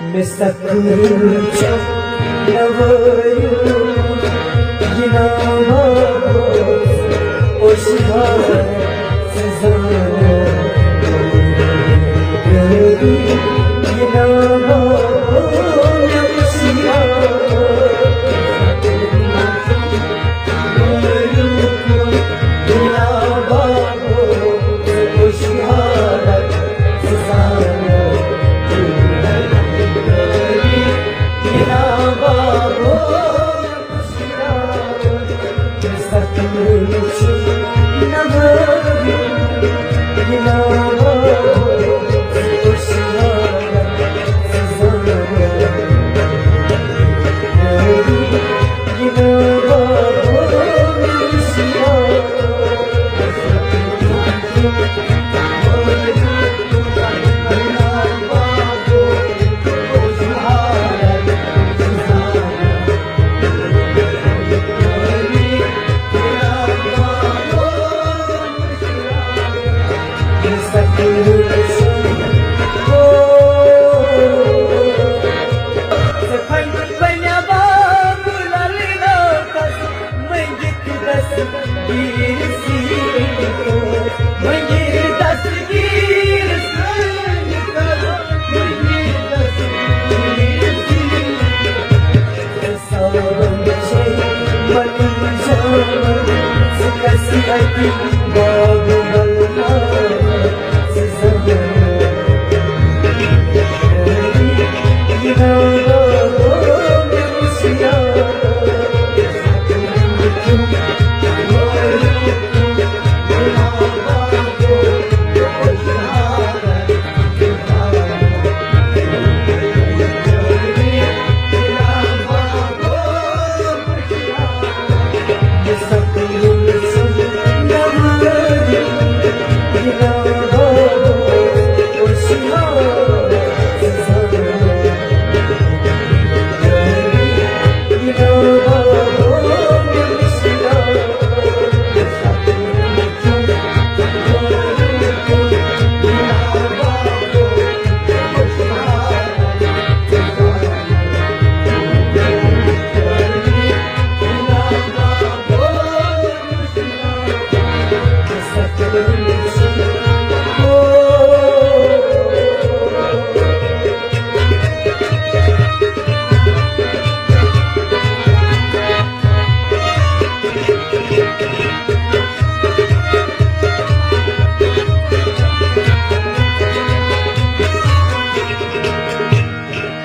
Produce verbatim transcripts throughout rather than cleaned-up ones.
مےٚ سکوٗن چھُ نوٲیُک یہِ نامہ اوس، اوس یار سُہ زانو۔ یہِ نامہ اوس یار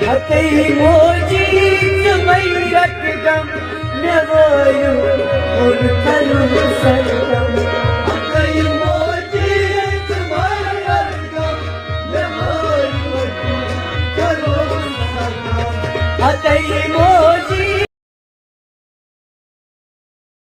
ہتے موجی ژٕ مَے رَٹھ غم، مےٚ وٲیِو کُن کَرُن سرگم۔ ہتے موجی ژٕ مَے رَٹھ غم، مےٚ وٲیِو کُن کَرُن سرگم۔ ہتے موجی